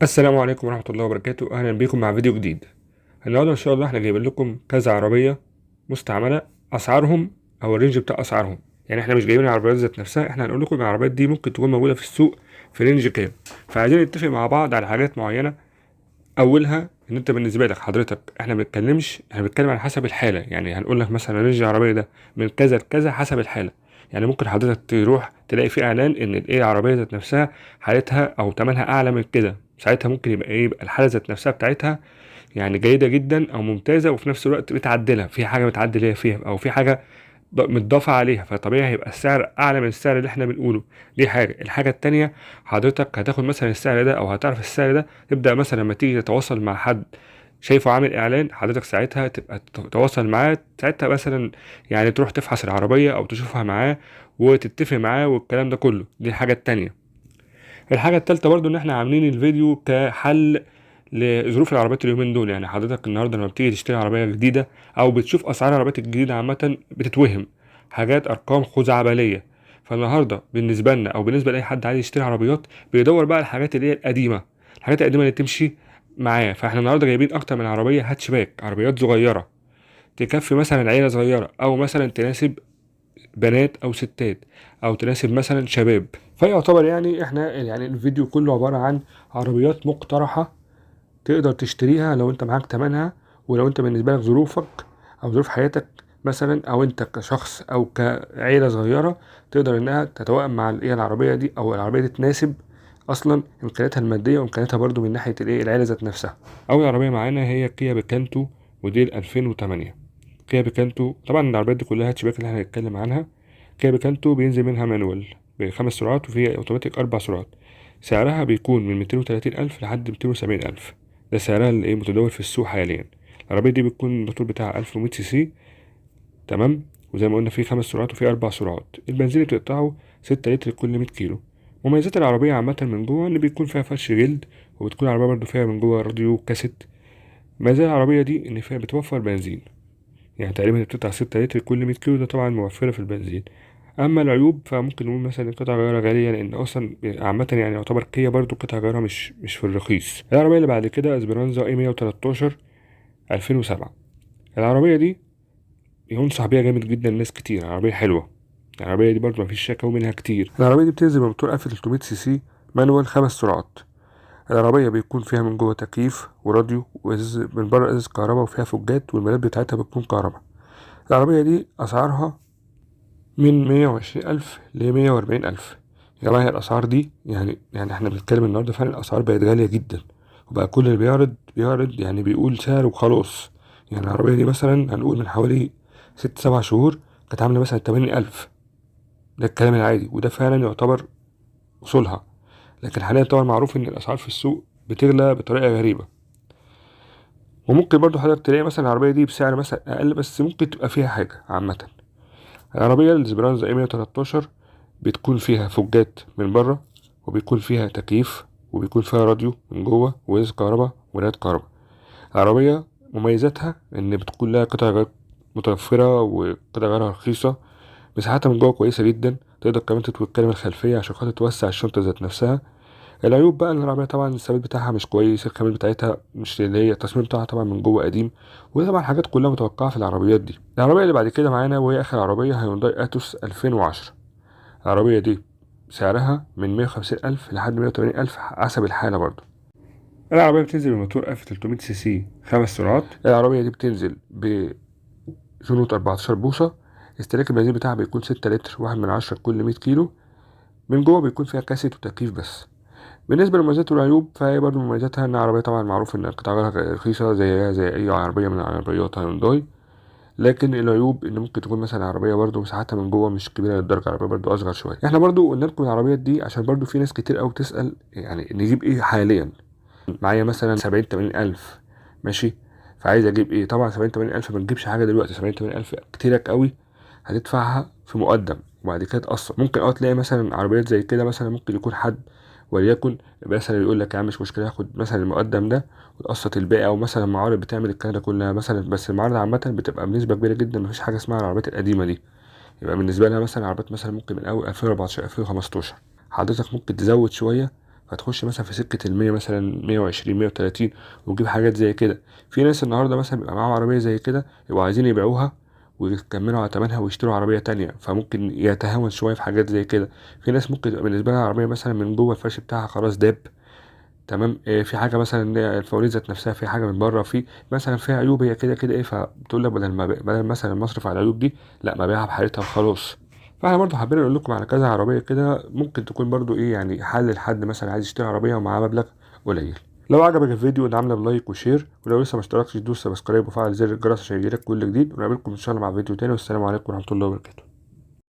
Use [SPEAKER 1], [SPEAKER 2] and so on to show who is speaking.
[SPEAKER 1] السلام عليكم ورحمة الله وبركاته. أهلا بكم مع فيديو جديد. النهاردة إن شاء الله احنا جايبين لكم كذا عربية مستعملة، أسعارهم أو ال range بتاع أسعارهم. يعني احنا مش جايبين العربيات ذات نفسها، احنا هنقول لكم العربيات دي ممكن تكون موجودة في السوق في range كام. فعايزين نتفق مع بعض على حاجات معينة. أولها إن أنت بالنسبة لك حضرتك احنا ما بنتكلمش، احنا بنتكلم على حسب الحالة. يعني هنقول لك مثلا range العربية ده من كذا لكذا حسب الحالة. يعني ممكن حضرتك تروح تلاقي في اعلان ان الايه العربية ذات نفسها حالتها او ثمنها اعلى من كده، ساعتها ممكن يبقى ايه، يبقى الحالة ذات نفسها بتاعتها يعني جيدة جدا او ممتازة، وفي نفس الوقت متعدله، في حاجة متعدل هي فيها او في حاجة متضافه عليها، فطبيعي هيبقى السعر اعلى من السعر اللي احنا بنقوله. دي حاجة. الحاجة التانية حضرتك هتاخد مثلا السعر ده او هتعرف السعر ده، تبدا مثلا لما تيجي تتواصل مع حد شايفه عامل اعلان، حضرتك ساعتها تبقى تتواصل معاه، ساعتها مثلا يعني تروح تفحص العربية او تشوفها معاه وتتفق معاه والكلام ده كله. دي الحاجة التانية. الحاجة التالتة برضو ان احنا عاملين الفيديو كحل لظروف العربيات اليومين دول. يعني حضرتك النهارده لما بتيجي تشتري عربية جديدة او بتشوف اسعار العربيات الجديدة عامة بتتوهم حاجات ارقام خزعبليه. فالنهارده بالنسبة لنا او بالنسبة لاي حد عايز يشتري عربيات بيدور بقى الحاجات اللي هي القديمة، الحاجات القديمة اللي تمشي معاه. فاحنا النهارده جايبين اكتر من عربية هاتشباك، عربيات صغيرة تكفي مثلا عيله صغيرة، او مثلا تناسب بنات او ستات، او تناسب مثلا شباب. فيعتبر يعني احنا يعني الفيديو كله عبارة عن عربيات مقترحه تقدر تشتريها لو انت معاك تمنها، ولو انت بالنسبة لك ظروفك او ظروف حياتك مثلا، او انت كشخص او كعيله صغيرة تقدر انها تتوائم مع الايه العربية دي، او العربية دي تناسب اصلا امكانياتها المادية وامكانياتها برضو من ناحية الايه العيلة ذات نفسها. اول عربية معانا هي كيا بيكانتو موديل 2008. كيا بيكانتو طبعا العربيات دي كلها هاتشباك اللي احنا هنتكلم عنها. كيا بيكانتو بينزل منها manual بخمس سرعات وفيها اوتوماتيك 4 سرعات. سعرها بيكون من 230,000 لحد 270,000، ده سعرها اللي ايه متداول في السوق حاليا. العربية دي بتكون الموتور بتاعها 1100 سي سي، تمام، وزي ما قلنا في 5 سرعات وفي 4 سرعات. البنزين اللي بتقطعه 6 لتر كل 100 كيلو. مميزات العربية عامة من جوه إن بيكون فيها فرش جلد، وبتكون العربية برضو فيها من جوه راديو كاسيت. مزايا العربية دي إن فيها بتوفر بنزين، يعني تقريبا بتقطع 6 لتر كل 100 كيلو، ده طبعا موفرة في البنزين. أما العيوب فممكن نقول مثلا قطع غيارها غالية، لأن أصلا عامة يعني يعتبر كيا برضو قطع غيارها مش في الرخيص. العربية اللي بعد كده اسبرانزا اي 113 2007. العربية دي ينصح بيها جامد جدا الناس كتير، عربية حلوة. العربية دي برضو مفيش شكاوى منها كتير. العربية دي بتنزل بموتور 1300 سي سي manual 5 سرعات. العربية بيكون فيها من جوه تكييف وراديو وإزاز من بره إزاز كهرباء، وفيها فوجات، والمرايات بتاعتها بتكون كهرباء. العربية دي أسعارها من 120,000 ل 140,000. يا جماعة الأسعار دي يعني احنا بنتكلم النهاردة فعلا الأسعار بقت غالية جدا، وبقى كل اللي بيعرض يعني بيقول سعر وخلاص. يعني العربية دي مثلا هنقول من حوالي 6-7 شهور كانت عاملة مثلا 80,000، ده الكلام العادي، وده فعلا يعتبر وصولها. لكن حاليا طبعا معروف ان الاسعار في السوق بتغلى بطريقة غريبة. وممكن برضو حضرتك تلاقي مثلا العربية دي بسعر مثلا اقل، بس ممكن تبقى فيها حاجة. عامة العربية الاسبرانزا اي 113 بتكون فيها فوجات من بره، وبيكون فيها تكييف، وبيكون فيها راديو من جوه، وإزاز كهرباء، ومرايات كهرباء. العربية مميزاتها ان بتكون لها قطع غيار متوفرة وقطع غيارها رخيصة، مساحتها من جوه كويسة جدا، تقدر كمان تطوي الكاميرا الخلفية عشان خاطر توسع الشنطة ذات نفسها. العيوب بقى ان العربية طبعا الثبات بتاعها مش كويس، الخامات بتاعتها مش اللي هي التصميم بتاعها طبعا من جوه قديم، وده طبعا حاجات كلها متوقعة في العربيات دي. العربية اللي بعد كده معانا وهي آخر عربية هيونداي اتوس 2010. العربية دي سعرها من 150,000 لحد 180,000 حسب الحالة برضو. العربية بتنزل بموتور 1300 سي سي 5 سرعات. العربية دي بتنزل بجنوط 14 بوصة. استهلاك البنزين بتاعها بيكون 6 لتر 1/10 كل 100 كيلو. من جوه بيكون فيها كاسيت وتكييف بس. بالنسبة للمميزات والعيوب فهي برضو مميزاتها إن العربية طبعا معروف إن قطع غيارها رخيصة زيها زي أي عربية من عربيات هيونداي، لكن العيوب إن ممكن تكون مثلا العربية برضو مساحتها من جوه مش كبيرة للدرجة، العربية برضو أصغر شوية. إحنا برضو قلنا لكم العربيات دي عشان برضو في ناس كتير أوي بتسأل يعني نجيب إيه حاليا. معايا مثلا 70-80 ألف ماشي، فعايز أجيب إيه؟ طبعا 70-80 ألف ما تجيبش حاجة دلوقتي، 70-80 ألف كتيرك أوي هتدفعها في مقدم وبعد كده تقسط. ممكن تلاقي مثلا عربيات زي كده، مثلا ممكن يكون حد وليكن مثلا يقول لك يا عم مش مشكلة هاخد مثلا المقدم ده وتقسط الباقي، او مثلا معارض بتعمل الكلام ده كلها مثلا. بس المعارض عامة بتبقى بنسبة كبيرة جدا مفيش حاجة اسمها العربيات القديمة دي. يبقى بالنسبة لها مثلا عربيات مثلا ممكن من اول 2014 2015 حضرتك ممكن تزود شوية فتخش مثلا في سكة 100 مثلا، 120، 130، وتجيب حاجات زي كده. في ناس النهارده مثلا بيبقى معاهم عربية زي كده، يبقوا عايزين يبيعوها ويكملوا على تمنها ويشتروا عربية تانية، فممكن يتهاون شوية في حاجات زي كده. في ناس ممكن تبقى بالنسبة لها عربية مثلا من جوه الفرش بتاعها خلاص داب، تمام، في حاجة مثلا الفوانيس ذات نفسها، في حاجة من بره، في مثلا فيها عيوب، هي كده كده ايه، فبتقول لك بدل ما بدل مثلا ما اصرف على العيوب دي، لا ما بيعها بحالتها وخلاص. فاحنا برضو حابين نقول لكم على كذا عربية كده ممكن تكون برضو ايه يعني حل لحد مثلا عايز يشتري عربية ومعاه مبلغ قليل. لو عجبك الفيديو ادعمنا ب like و share، ولو لسه ما اشتركتش دوس subscribe وفعل زر الجرس عشان يجيلك كل جديد، ونقابلكم ان شاء الله مع فيديو تاني، والسلام عليكم ورحمة الله وبركاته.